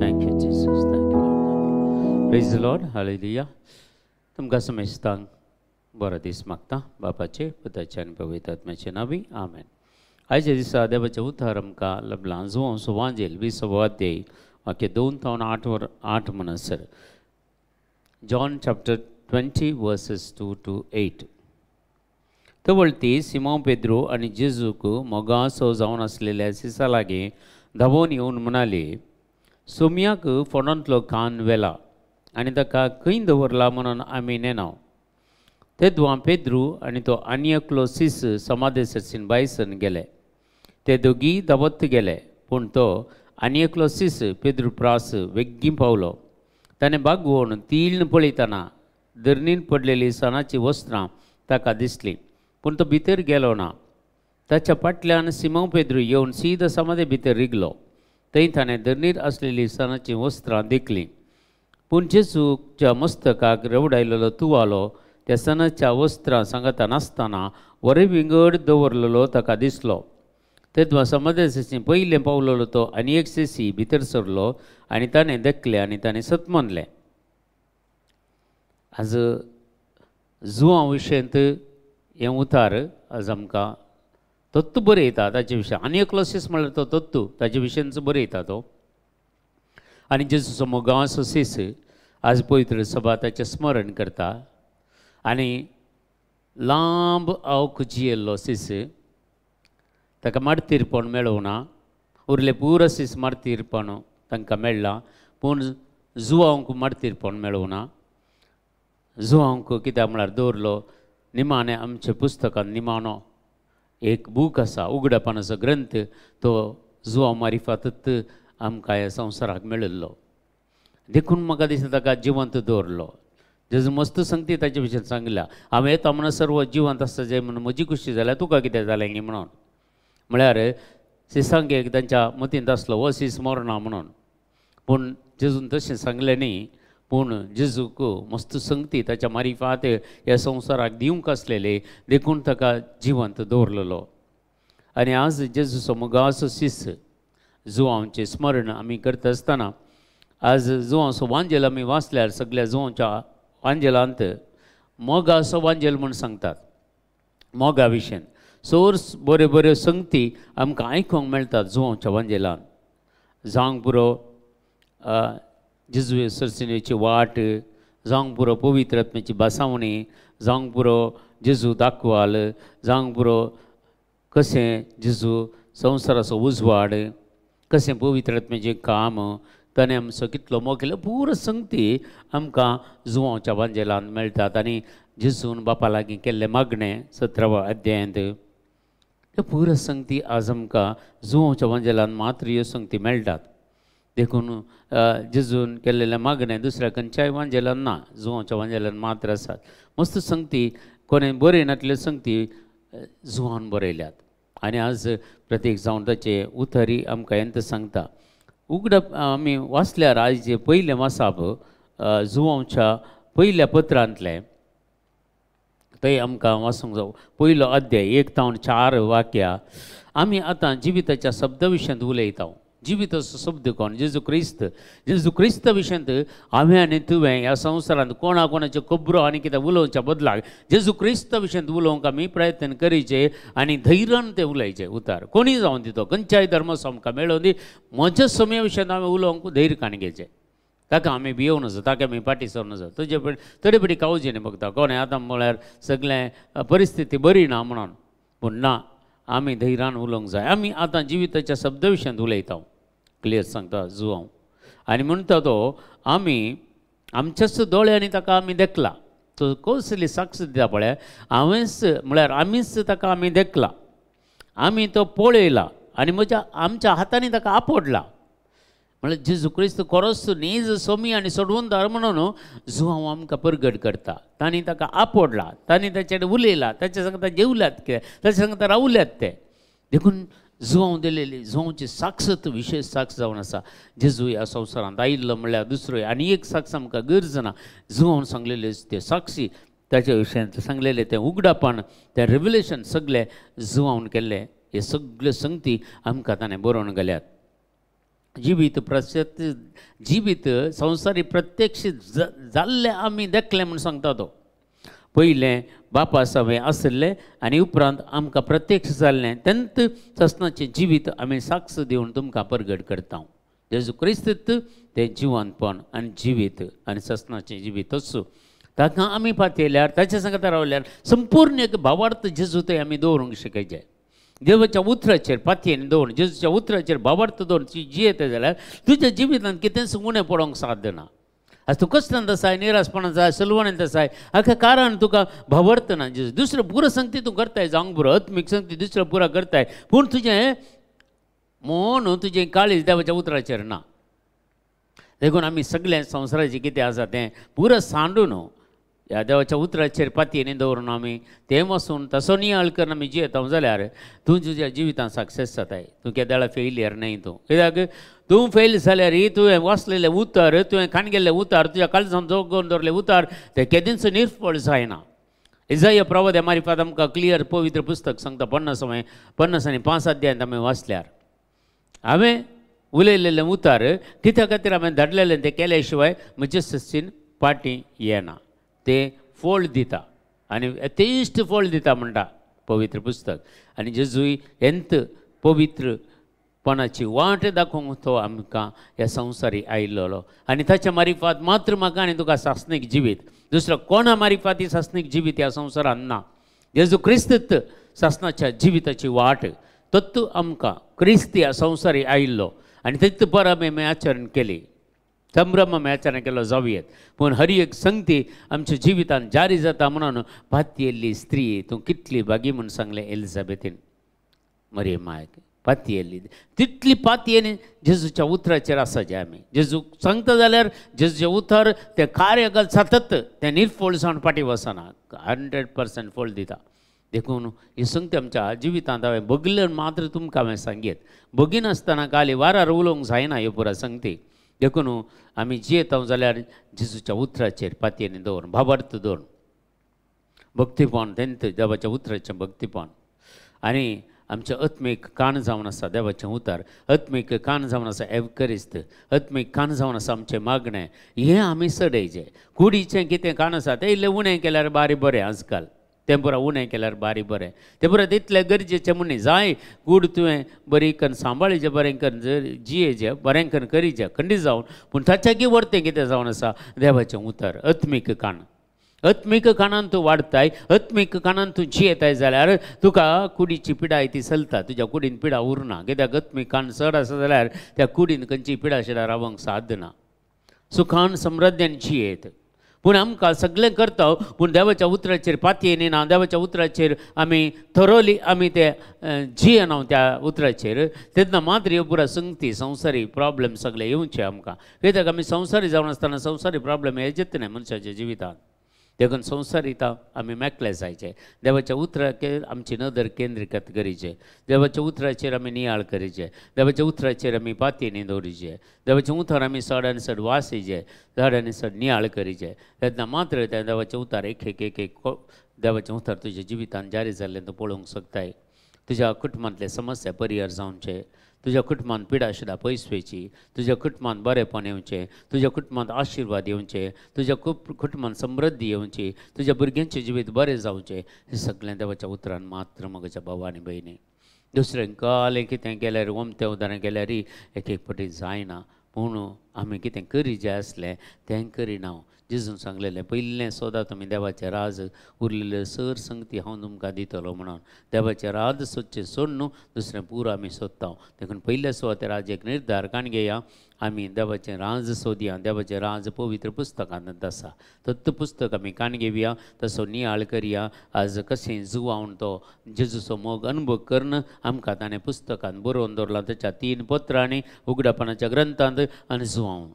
Thank you Jesus, thank you Lord. Praise the Lord, hallelujah. तुमकां समेस्तांक बरो दीस मागता बापाचे, पुताचे आनी पवित्र आत्म्याचे नांवी, आमेन. आयच्या दिसा देवाचें उतर आमकां लभलां जुवांव वांजेल 20वो अध्याय वाक्य 2 तावन 8 म्हणसर. John chapter 20 verses 2 to 8. तवळती Simone Pedro आनी जेजूक मोगासो जावन आसलेल्या सिसा लागीं धांवून येवन म्हणाली, सोम्याक फोंडांतलो कान व्हेला आनी ताका खंय दवरला म्हणून आमी नेनाव. तेदवां पेद्रू आनी तो आनी एकलो सीस समाधे सरसीन बायसन गेले. ते दोगी धांवत गेले, पूण तो आनी एकलो सीस पेद्रू प्रास वेगीं पावलो. ताणें बागवोन तीळ पळयतना धरणीन पडलेली सणाची वस्त्रां ताका दिसलीं, पूण तो भितर गेलो ना. ताच्या फाटल्यान सिमोन पेद्रू येवन सीद समाधे भितर रिगलो. थंय ताणें धरणीर आसलेली सणाचीं वस्त्रां देखलीं, पूण जेजूच्या मस्तकाक रवडायलेलो तुवालो त्या सणाच्या वस्त्रां सांगता नासतना वरे विंगड दवरलेलो ताका दिसलो. तेदवा समाधे पयलें पावलेलो तो आनी एक सीसी भितर सरलो आनी ताणें देखलें आनी ताणें सत मानलें. आज जुवां विशयांत हें उतार आज आमकां तत्व बरयता ताचे विशय. आनी एकलो सीस म्हणल्यार तो तत्व ताचे विशयांच बरयता तो. आनी जेजूचो मोगाचो सीस आज पवित्र सभा ताचें स्मरण करता. आनी लांब आवक जियेल्लो सीस, ताका मार्तीरपण मेळोवना. उरले पुरो सीस मार्तीरपण तांकां मेळ्ळां, पूण जुवांक मार्तीरपण मेळोवना. जुवांक कित्याक म्हळ्यार दवरलो निमाणें आमच्या पुस्तकान निमाणो एक बूक आसा, उगडापणाचो ग्रंथ, तो जुवां मारिफातच आमकां ह्या संवसाराक मेळिल्लो. देखून म्हाका दिसता ताका जिवंत दवरलो. जेजू मस्त संगती ताचे विशयान सांगल्या, हांव येता म्हणून सर्व जिवंत आसता जाय म्हणून म्हजी खुशी जाल्यार तुका कितें जालें गी म्हणून. म्हळ्यार सिसांक एक तांच्या मतींत आसलो हो सीस मरना म्हणून, पूण जेजून तशें सांगलें न्ही. पूण जेजूक मस्त संगती ताच्या मारिफात ह्या संवसाराक दिवंक आसलेले, देखून ताका जिवंत दवरलेलो. आनी आज जेजूचो मोगाचो सीस जुवांचें स्मरण आमी करता आसतना आज जुवांचो वांजेल आमी वाचल्यार सगळ्या जुवांच्या वांजेलांत मोगाचो वांजेल म्हूण सांगतात. मोगा विशयन सोर्स बऱ्यो बऱ्यो संगती आमकां आयकूंक मेळटात जुवांच्या वांजेलान. जावंक पुरो जेजू सरसिनेची वाट, जावंक पुरो पवित्र आत्म्याची भासावणी, जावंक पुरो जेजू दाखवाल, जावंक पुरो कशें जेजू संवसाराचो उजवाड, कशें पवित्र आत्म्याचें काम, ताणें आमचो कितलो मोग केलो, पुरो संगती आमकां जुवांच्या वांजेलान मेळटात. आनी जेजून बापा लागीं केल्लें मागणें 17व्या अध्यायांत, त्यो पुरो संगती आज आमकां जुवांच्या वांजेलान मात्र ह्यो संगती मेळटात. देखून जेजून केल्लेलें मागणें दुसऱ्या खंयच्याय वांजेलान ना, जुवांच्या वांजेलान मात्र आसात. मस्त संगती कोणें बरयनातल्यो संगती जुवान बरयल्यात. आनी आज प्रत्येक जावन ताचे उतरी आमकां हेंत सांगता. उगडप आमी वाचल्यार आयज जे पयलें वाचप जुवांच्या पयल्या पत्रांतलें, थंय आमकां वाचूंक जावं. पयलो अध्याय 1 तावन 4 वाक्या. आमी आतां जिविताच्या शब्द विशयांत उलयता. जिविताचो शब्द कोण? जेजू क्रिस्त. जेजू क्रिस्त विशयांत हांवें आनी तुवें ह्या संवसारांत कोणा कोणाच्यो खबरो आनी कितें उलोवच्या बदलाक जेजू क्रिस्त विशयांत उलोवंक आमी प्रयत्न करीचे आनी धैर्यान ते उलयचे उतार. कोणीय जावन दी तो खंयच्याय धर्माचो आमकां मेळोवन दी, म्हज्या समय विशयांत हांवें उलोवंक धैर्य काणी घेवचें. ताका आमी भियोवं नजो, ताका आमी फाटीं सरूं नजो. तुजे तरी पटी कावजेनी बघता कोणें आतां म्हळ्यार सगळें परिस्थिती बरी ना म्हणून, पूण ना, आमी धैर्यान उलोवंक जाय. आमी आतां जिविताच्या शब्द विशयांत उलयता. क्लियर सांगता जुवांव. आनी म्हणटा तो आमी आमच्याच दोळ्यांनी ताका आमी देखला. तो कसली साक्ष दिता पळय, हांवेंच म्हळ्यार आमीच ताका आमी देखला, आमी तो पळयला आनी म्हज्या आमच्या हातांनी ताका आपडला. म्हळ्यार जेजू क्रिस्त खरोच नीज सोमी आनी सोडवणदार म्हणून जुवांव आमकां परगट करता. तांणी ताका आपडला, तांणी ताचे कडेन उलयला, ताच्या सांगता जेवल्यात कितें, ताच्या सांगता रावल्यात ते. देखून जुवांव दिलेली जुवांवची साक्ष विशेष साक्ष जावन आसा. जेजू ह्या संवसारांत आयिल्लो म्हणल्यार दुसरो आनी एक साक्ष आमकां गरज ना. जुवांव सांगलेले ते साक्षी ताच्या विशयांत सांगलेले तें उगडापण, तें रेवलेशन सगळें जुवावन केल्लें, हे सगळे संगती आमकां ताणें बरोवन घाल्यात. जिवीत प्रत्यक्ष जिवीत संवसारी प्रत्यक्ष जाल्लें आमी देखलें म्हूण सांगता तो. पयलें बापा सवें आसलें आनी उपरांत आमकां प्रत्यक्ष जाल्लें तेन्ना ससनाचें जिवीत आमी साक्ष दिवन तुमकां परगट करता. जेजू क्रिस्त तें जिवनपण आनी जिवीत आनी ससनाचें जिवीत असो ताका आमी पातयल्यार ताच्या सांगता रावल्यार संपूर्ण एक भावार्थ जेजू थंय आमी दवरूंक शिकयचे. देवाच्या उतराचेर पातयेन दवरून जेजूच्या उतराचेर भावार्थ दवरून जियेता जाल्यार तुज्या जिवितांत कितेंच उणें पडोवंक साध्य ना. आज तूं कसल्यान आसाय, निराशपणान आसाय, सलवणेंत आसाय, हाका कारण तुका भावार्थ ना. जेजू दुसरें पुरो संगती तूं करताय जावंक पुरो, आत्मीक संगती दुसरें पुरो करताय, पूण तुजें मन तुजें काळीज देवाच्या उतराचेर ना. देखून आमी सगळें संवसाराचें कितें आसा तें पुरो सांडून ह्या देवाच्या उतराचेर पातयेनी दवरून आमी तें वचून तसो नियाळ करून आमी जियेता जाल्यार तूं तुज्या जिवितांत सक्सेस जाताय. तूं केदाळा फेलियर न्हय तूं, कित्याक तूं फेल जाल्यार तुवें वाचलेलें उतर, तुवें काणगेल्लें उतर, तुज्या काळजान जोगोवन दवरलें उतर तें केदींच निर्फळ जायना. इजाया प्रवाद्या मारिफात आमकां क्लियर पवित्र पुस्तक सांगता 55 अध्यायांत आमी वाचल्यार हांवें उलयलेलें उतर कित्या खातीर हांवें धाडलेलें तें केल्या शिवाय म्हजे सस्तीन पाटी येना, तें फळ दिता आनी यथेश्ट फळ दिता म्हणटा पवित्र पुस्तक. आनी जेजूय हेंत पवित्रपणाची वाट दाखोवंक तो आमकां ह्या संवसारी आयिल्लो आनी ताच्या मारिफात मात्र म्हाका आनी तुका सासणीक जिवीत, दुसरो कोणा मारिफात ही सासणीक जिवीत ह्या संवसारान ना. जेजू क्रिस्त सासणाच्या जिविताची वाट तत्व आमकां क्रिस्त ह्या संवसारी आयिल्लो आनी तितू परब आमी आचरण केली, संभ्रम आमी आचरण केलो जावयेत, पूण हर एक संगती आमच्या जिवितान जारी जाता म्हणून पातयेल्ली स्त्री तूं कितली भागी म्हूण सांगलें एलिझाबेथीन मरियम मायक. पातयेल्ली तितली पातयेन जेजूच्या उतराचेर आसा जे आमी जेजू सांगता जाल्यार जेजूचें उतर तें कार्य सतत तें निर्फळ जावन फाटीं वचना, 100% फळ दिता. देखून ही संगती आमच्या जिवितांत हांवें बगलें मात्र तुमकां हांवें सांगयत, बगिनासतना काली वारार उलोवंक जायना ह्यो पुरा संगती. देखून आमी जियेता जाल्यार जेजूच्या उतराचेर पातयेनी दवरून भावार्थ दवरून भक्तीपण तेंत देवाच्या उतराचें भक्तीपण आनी आमचें आत्मीक कान जावन आसा देवाचें उतर, आत्मीक कान जावन आसा एवकरिस्त, आत्मीक कान जावन आसा आमचें मागणें, हें आमी चडयचें. कुडीचें कितें कान आसा तें इल्लें उणें केल्यार बारी बरें, आजकाल तें पुरा उणें केल्यार बारी बरें, तें पुरा तितलें गरजेचें म्हूण न्ही. जाय कूड तुवें बरी करून सांबाळीचें, बरें करून जियेचें, बरें करून करीचें खंडीत जावन, पूण ताच्याकी वरतें कितें जावन आसा देवाचें उतर, आत्मीक कान. आत्मीक कानान तूं वाडताय, आत्मीक कानान तूं जियेताय जाल्यार तुका कुडीची पिडाय ती चलता, तुज्या कुडीन पिडा उरना. कित्याक आत्मीक कान चड आसा जाल्यार त्या कुडीन खंयची पिडा शिडा रावंक साध्य ना. सुखान समृद्धेन जियेत. पूण आमकां सगळें करता पूण देवाच्या उतराचेर पातयेन ना, देवाच्या उतराचेर आमी थरोली आमी ते जियेना त्या उतराचेर, तेन्ना मात्र ह्यो पुरा संगती संवसारी प्रॉब्लम सगळे येवचे आमकां. कित्याक आमी संवसारी जावन आसतना संवसारी प्रॉब्लम येत न्हय मनशाच्या जिवितांत. देखून संवसारिता आमी मेकळे जायचे, देवाच्या उतराचेर आमची नदर केंद्रीकृत करीचे, देवाच्या उतराचेर आमी नियाळ करीचे, देवाच्या उतराचेर आमी पातयेनी दवरीचे, देवाचें उतर आमी चड आनी चड वासीचे, चड आनी चड नियाळ करीचे, तेन्ना मात्र त्या देवाचें उतर एक एक एक एक देवाचें उतर तुज्या जिवितान जारी जाल्लें तूं पळोवंक शकताय. तुज्या कुटुंबांतले समस्या परिहार जावचे, तुज्या कुटुंबांत पिडा शिडा पयस वयची, तुज्या कुटुंबांत बरेपण येवचें, तुज्या कुटुंबांत आशिर्वाद येवचे, तुज्या कुटुंबांत समृद्धी येवची, तुज्या भुरग्यांचें जिवीत बरें जावचें, हें सगळें देवाच्या उतरान मात्र म्हज्या भाव आनी भयणी. दुसरें कालें कितें केल्यार ओमतें उदाहरण केल्यार एक एक फावटी जायना, पूण आमी कितें करी जाय आसलें तें करिना. जेजून सांगलेलें पयलें सोदा तुमी देवाचें राज, उरलेलें सर संगती हांव तुमकां दितलो म्हणून. देवाचें राज सोदचें सोड न्हू दुसरें पुरो आमी सोदता. देखून पयल्या सुवातेर राज एक निर्धार काण घेया, आमी देवाचें राज सोदया. देवाचें राज पवित्र पुस्तकांत आसा, तत्त पुस्तक आमी काण घेवया, तसो नियाळ करया. आज कशें जुवावन तो जेजूचो मोग अनुभव करून आमकां ताणें पुस्तकांत बरोवन दवरला, ताच्या 3 पत्रांनी उगडापणाच्या ग्रंथांत आनी जुवावन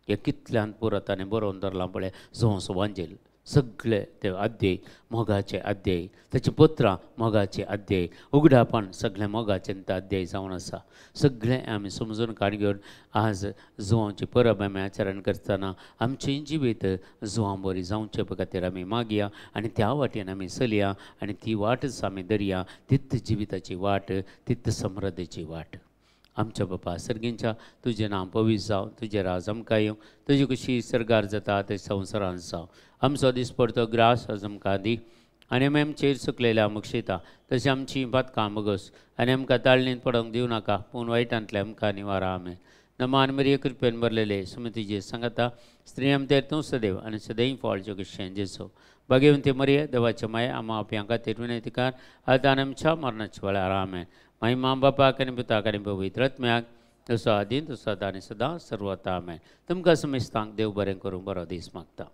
हे कितल्यान पुरो ताणें बरोवन दवरलां पळय. जुवांचो वांजेल सगळे ते अध्याय मोगाचे अध्याय, ताचीं पत्रां मोगाचे अध्याय, उगडापण सगळें मोगाचें ते अध्याय जावन आसा. सगळें आमी समजून काण घेवन आज जुवांची परब आमी आचरण करतना आमचें जिवीत जुवां बरी जावचे खातीर आमी मागया आनी त्या वाटेन आमी चलया आनी ती वाटच आमी धरया. तित जिविताची वाट, तित समृद्धीची वाट. आमच्या बापा सर्गींच्या तुजें नांव पवित्र जावं, तुजें राज आमकां येवं, तुजी कुशी सर्गार जाता ते संवसारांत जावं. आमचो दिसपडतो ग्रास आज आमकां दी आनी आमी आमचेर चुकलेल्या मुक्षिता तशें आमची पातकां मगस आनी आमकां ताळणींत पडोवंक दिवं नाका, पूण वायटांतले आमकां निवारा. आमेन. नमान मरिये कृपेन भरलेले सुमतीजे सांगता स्त्री आमतेर तूं सदैव आनी सदैव फळ जगशें जेसो. भाग्यवंती मरिये देवाच्या माये आमा आपयां खातीर विनंती कर आतां आनी आमच्या मरणाच्या वेळार. आमेन. माई बापाक आनी पुताक आनी पवित्र आत्म्याक जसो आदीं तसो आतां आनी सदां सर्वता. आमेन. तुमकां समेस्तांक देव बरें करूं, बरो दीस मागता.